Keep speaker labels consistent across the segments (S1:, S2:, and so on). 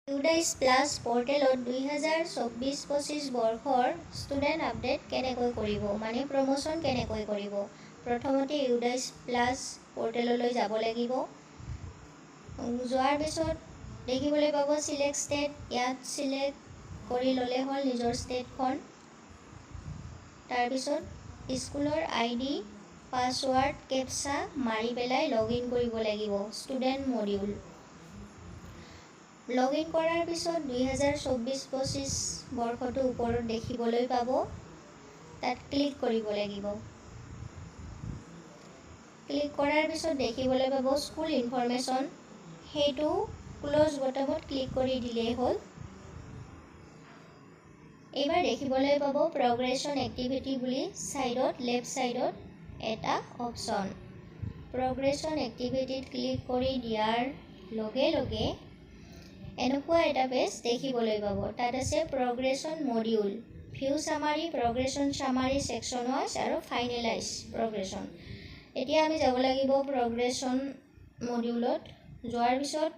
S1: ইউডাইজ plus পৰ্টেলত 2024-25 বৰ্ষৰ student update কেনেকৈ কৰিব, মানে প্ৰমোশ্যন কেনেকৈ কৰিব? প্ৰথমতে ইউডাইজ প্লাছ পৰ্টেললৈ যাব লাগিব। যোৱাৰ পিছত দেখিবলৈ পাব চিলেক্ট ষ্টেট, ইয়াত চিলেক্ট কৰি ল'লে হ'ল নিজৰ ষ্টেটখন। তাৰপিছত স্কুলৰ আইডি, পাছৱাৰ্ড, কেপচা মাৰি পেলাই লগ ইন কৰিব লাগিব ষ্টুডেণ্ট মডিউল। লগ ইন কৰাৰ পিছত 2024-25 বৰ্ষটো ওপৰত দেখিবলৈ পাব, তাত ক্লিক কৰিব লাগিব। ক্লিক কৰাৰ পিছত দেখিবলৈ পাব স্কুল ইনফৰমেশ্যন, সেইটো ক্ল'জ বটমত ক্লিক কৰি দিলেই হ'ল। এইবাৰ দেখিবলৈ পাব প্ৰগ্ৰেশ্যন এক্টিভিটি বুলি ছাইডত, লেফ্ট ছাইডত এটা অপশ্যন। প্ৰগ্ৰেশ্যন এক্টিভিটিত ক্লিক কৰি দিয়াৰ লগে লগে এনেকুৱা এটা পেজ দেখিবলৈ পাব। তাত আছে progression module, view summary, progression summary section wise আৰু ফাইনেলাইজ প্ৰগ্ৰেশ্যন। এতিয়া আমি যাব লাগিব প্ৰগ্ৰেশ্যন মডিউলত। যোৱাৰ পিছত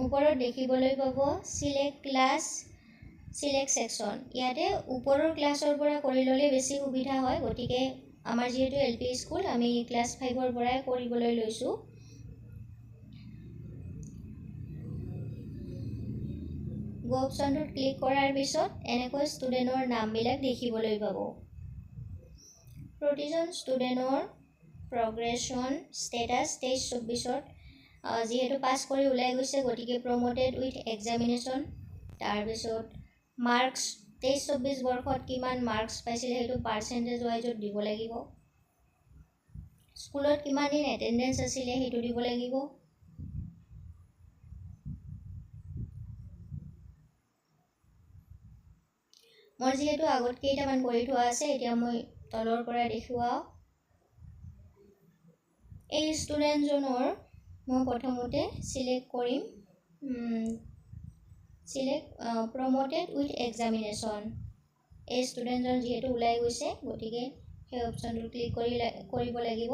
S1: ওপৰত দেখিবলৈ পাব চিলেক্ট ক্লাছ, চিলেক্ট ছেকশ্যন। ইয়াতে ওপৰৰ ক্লাছৰ পৰা কৰি ল'লে বেছি সুবিধা হয়, গতিকে আমাৰ যিহেতু এল পি স্কুল, আমি ক্লাছ ফাইভৰ পৰাই কৰিবলৈ লৈছোঁ। গ' অপশ্যনটোত ক্লিক কৰাৰ পিছত এনেকৈ ষ্টুডেণ্টৰ নামবিলাক দেখিবলৈ পাব। প্ৰতিজন ষ্টুডেণ্টৰ প্ৰগ্ৰেশ্যন ষ্টেটাছ 23-24ত যিহেতু পাছ কৰি ওলাই গৈছে, গতিকে প্ৰমোটেড উইথ এক্সামিনেশ্যন। তাৰপিছত মাৰ্কছ, 23-24 বৰ্ষত কিমান মাৰ্কছ পাইছিলে সেইটো পাৰ্চেণ্টেজ ৱাইজত দিব লাগিব। স্কুলত কিমান দিন এটেণ্ডেঞ্চ আছিলে সেইটো দিব লাগিব। মই যিহেতু আগত কেইটামান কৰি থোৱা আছে, এতিয়া মই তলৰ পৰা দেখুৱাওঁ। এই ষ্টুডেণ্টজনৰ মই প্ৰথমতে চিলেক্ট কৰিম, চিলেক্ট প্ৰমোটেড উইথ এক্সামিনেশ্যন। এই ষ্টুডেণ্টজন যিহেতু ওলাই গৈছে, গতিকে সেই অপশ্যনটো ক্লিক কৰিব লাগিব।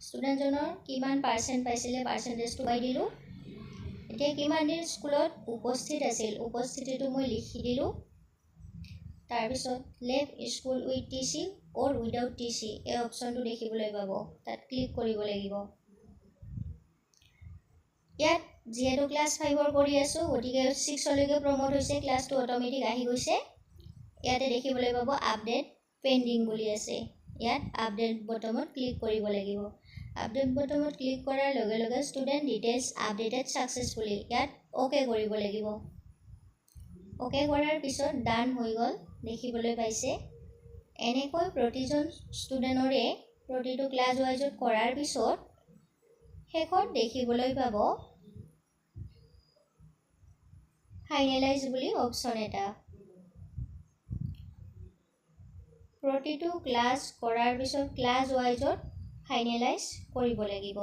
S1: ষ্টুডেণ্টজনৰ কিমান পাৰ্চেণ্ট পাইছিলে পাৰ্চেণ্টেজটো পাই দিলোঁ। এতিয়া কিমান দিন স্কুলত উপস্থিত আছিল, উপস্থিতিটো মই লিখি দিলোঁ। তাৰপিছত left school with T C or without T C, এই অপশ্যনটো দেখিবলৈ পাব, তাত ক্লিক কৰিব লাগিব। ইয়াত যিহেতু ক্লাছ ফাইভৰ কৰি আছোঁ, গতিকে ছিক্সলৈকে প্ৰমোট হৈছে, ক্লাছটো অট'মেটিক আহি গৈছে। ইয়াতে দেখিবলৈ পাব আপডেট পেণ্ডিং বুলি আছে, ইয়াত আপডেট বটমত ক্লিক কৰিব লাগিব। আপডেট বটমত ক্লিক কৰাৰ লগে লগে ষ্টুডেণ্ট ডিটেইলছ আপডেটেড ছাকচেছফুলি, ইয়াত অ'কে কৰিব লাগিব। অ'কে কৰাৰ পিছত ডান হৈ গ'ল, দেখিবলৈ পাইছে। এনেকৈ প্ৰতিজন ষ্টুডেণ্টৰে প্ৰতিটো ক্লাছ ৱাইজত কৰাৰ পিছত শেষত দেখিবলৈ পাব ফাইনেলাইজ বুলি অপশ্যন এটা। প্ৰতিটো ক্লাছ কৰাৰ পিছত ক্লাছ ৱাইজত ফাইনেলাইজ কৰিব লাগিব।